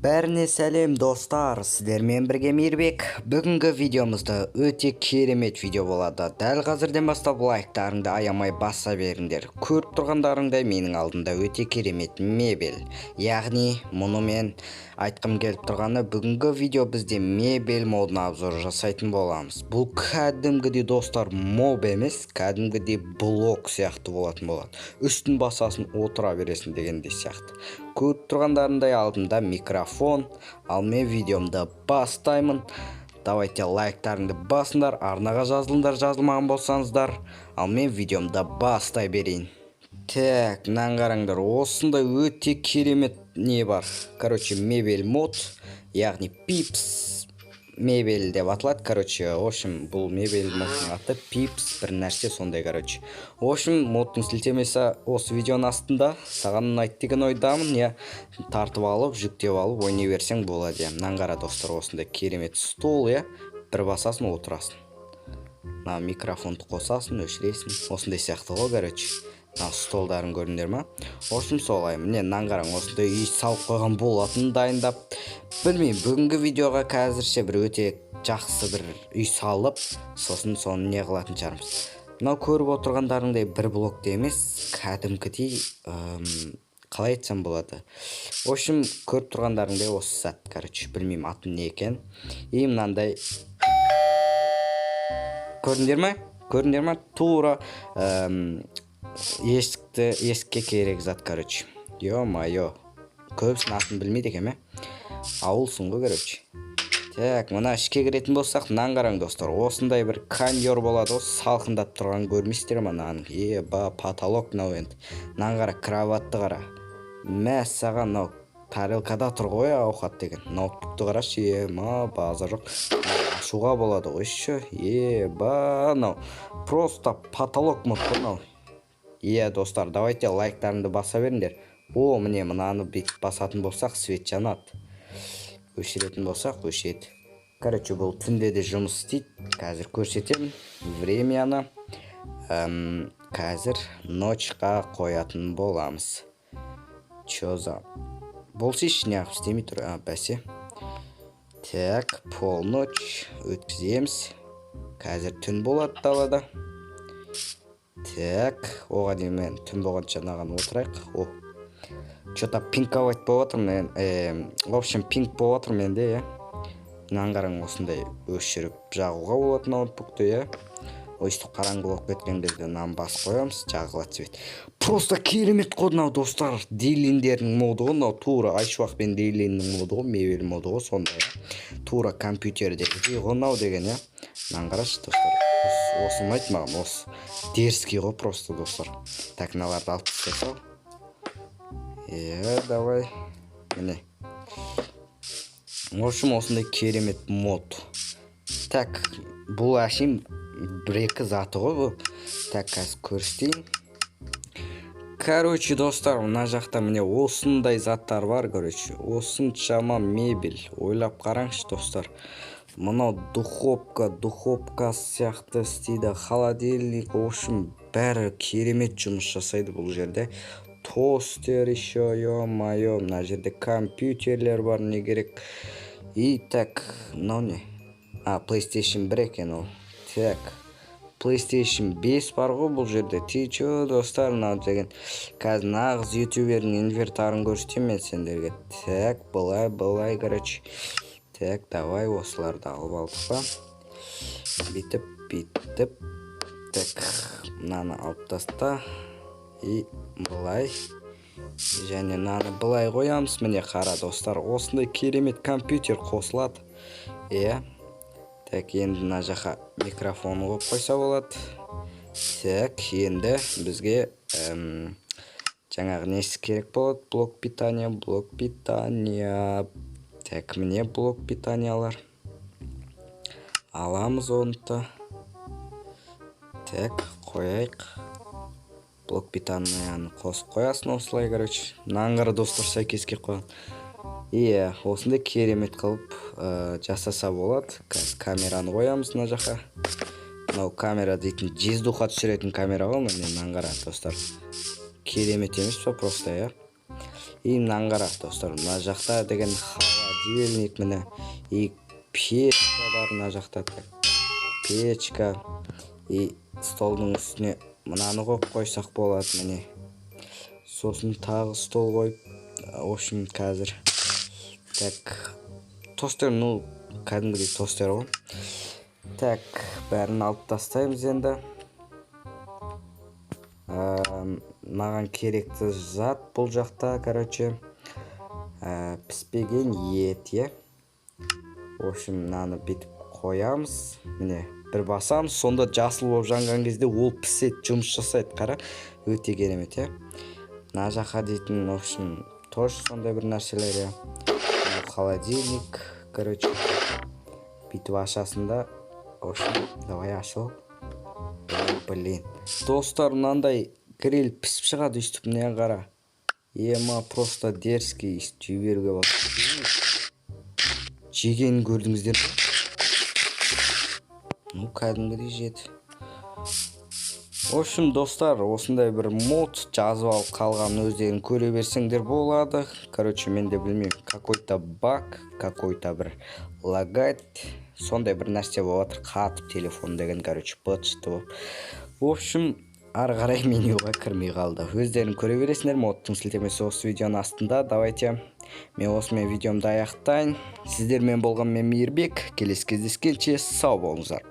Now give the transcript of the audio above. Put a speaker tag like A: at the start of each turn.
A: Бәріне сәлем, достар! Сіздермен бірге Мейірбек. Бүгінгі видеомызда өте керемет видео болады. Дәл қазірден бастап лайктарыңды аямай баса беріңдер. Көріп тұрғандарыңдай, менің алдымда өте керемет мебель. Яғни мұнымен айтқым келіп тұрғаны, бүгінгі видео бізде мебель модына обзор жасайтын боламыз. Бұл кәдімгідей, достар, моб емес, кәдімгідей блок сияқты болатын болады. Үстін басасын, отыра бересің дегендей сияқты. Көріп тұрғандарындай, алдымда микрофон. Ал мен видеомды бастаймын. Давайте, лайктарыңды басыңдар, арнаға жазылыңдар, жазылмаған болсаңыздар. Ал мен видеомды бастай берейін. Так, мынаны қараңдар, осындай өте керемет не бар, короче, мебель мод, яғни Пипс мебель деп аталады. Короче, в общем, бұл мебель модтың аты Пипс бір нәрсе сондай. Короче, в общем, модтың сілтемесі осы видеоның астында. Саған ұнайды деген ойдамын, иә. Тартып алып, жүктеп алып, ойнай берсең болады, иә. Мынаны қара, достар, осындай керемет стол, иә. Бір басасың, отырасың. Мына микрофонды қосасың, өшіресің, осындай сияқты ғой. Короче, мына столдарын көрдіңдер ма? В общем, солай. Міне, мынаны қараң, осындай үй салып қойған болатын дайындап. Білмеймін, бүгінгі видеоға қазірше бір өте жақсы бір үй салып, сосын соны не қылатын шығармыз. Мынау көріп отырғандарыңдай, бір блокты емес, кәдімгідей, қалай айтсам болады, в общем, көріп тұрғандарыңдай, осы зат. Короче, білмеймін, аты не екен. И мынандай, көрдіңдер ма? Көрдіңдер ма? Тура есікті, есікке керек зат. Короче, ё-моё, көбісінің атын білмейді екенмін, иә, ауылсың ғой. Короче, так, мына ішке кіретін болсақ, мынаны қараң, достар, осындай бір кондер болады ғой, салқындап тұрған. Көрмейсіздер ма мынаның? Еба, потолок мынау енді. Мынаны қара, кроватьты қара, мәссаған, мынау тарелкада тұр ғой ауқат деген. Ноутбукты қарашы, ема, базар жоқ, ашуға болады ғой еще. Еба, мынау просто потолок мод қой мынау. Иә, достар, давайте, лайктарыңды баса беріңдер. О, міне, мынаны бүйтіп басатын болсақ, свет жанады, өшіретін болсақ, өшеді. Короче, бұл түнде де жұмыс істейді. Қазір көрсетемін времяны. Қазір ночьқа қоятын боламыз. Чё за болсайшы, неғып істемей тұр? А, бәсе. Так, полночь өткіземіз. Қазір түн болады далада. Так, оған дейін мен түн болғанша мынаған отырайық. О, чё-то пинковать болып жатыр мен. В общем, пинг болып жатыр менде, иә. Мынаны қараң, осындай өшіріп жағуға болады ноутбукты, иә. Өйстіп қараңғы болып кеткен кезде мынаны басып қоямыз, жағылады свет. Просто керемет қой мынау, достар. Дейлиндердің моды ғой мынау, тура Айшуақ пен Дейлиннің моды ғой, мебель моды ғой сондай, иә. Тура компьютердегідей ғой мынау деген, иә. Мынаны қарашы, достар, осы ұнайды маған, осы дерзкий ғой просто, достар. Так, мыналарды алып тастай сал, иә. Давай, міне, в общем, осындай керемет мод. Так, бұл әшейін бір екі заты ғой бұл. Так, қазір көрсетейін. Короче, достар, мына жақта, міне, осындай заттар бар. Короче, осыншама мебель, ойлап қараңызшы, достар. Мынау духовка, духовка сияқты істейді, холодильник, в общем, бәрі керемет жұмыс жасайды бұл жерде. Тостер еще, ё-моё, мына жерде компьютерлер бар, не керек. И так, мынау не? А, PlayStation 1 екен ол. Так, PlayStation 5 бар ғой бұл жерде. Ты чё, достар, мынау деген қазір нағыз ютубердің инвентарын көрсетемін мен сендерге. Так, былай, былай, короче. Так, давай, осыларды алып алдық па? Бүйтіп, бүйтіп. Так, мынаны алып таста. И былай. Және мынаны былай қоямыз. Міне, қара, достар, осындай керемет компьютер қосылады. Иә. Так, енді мына жаққа микрофон қойып қойса болады. Так, енді бізге жаңағы несі керек болады? Блок питания, блок питания. Так, міне, блок питаниялар. Аламыз оны да. Так, қояйық. Блок питанияны қосып қоясың осылай, короче. Мынаны қара, достар, сәйкес келіп қойған. Иә, осындай керемет қылып жасаса болады. Қазір камераны қоямыз мына жаққа. Мынау камера дейтін жездуха түсіретін камера ғой. Міне, мынаны қара, достар, керемет емес па просто, иә? И мынаны қара, достар, мына жақта деген холодильник, міне, и печка бар мына жақта. Так, печка и столдың үстіне мынаны қойып қойсақ болады, міне. Сосын тағы стол қойып, в общем, қазір, так, тостер, ну, кәдімгідей тостер ғой. Так, бәрін алып тастаймыз енді. Маған керекті зат бұл жақта, короче, піспеген ет, иә. В общем, мынаны бүйтіп қоямыз, міне, бір басамыз, сонда жасыл болып жанған кезде ол піседі, жұмыс жасайды. Қара, өте керемет, иә. Мына жаққа дейтін, в общем, тоже сондай бір нәрселер, иә. Мынау холодильник, короче, бүйтіп ашасың да, в общем, давай, ашыл. Ой, блин, достар, мынандай гриль пісіп шығады өйстіп, міне, қара. Ема, просто дерзкий, өйстіп жей беруге болады. Жегенін көрдіңіздер ме? Ну, кәдімгідей жеді. В общем, достар, осындай бір мод жазып алып, қалғанын өздерің көре берсеңдер болады. Короче, мен де білмеймін, какой-то баг, какой-то бір лагать, сондай бір нәрсе болып жатыр, қатып телефон деген, короче, быт шыты болып, в общем, ары қарай менюға кірмей қалды. Өздерің көре бересіңдер, модтың сілтемесі осы видеоның астында. Давайте, мен осымен видеомды аяқтайын. Сіздермен болған мен, Мейірбек. Келесі кездескенше сау болыңыздар.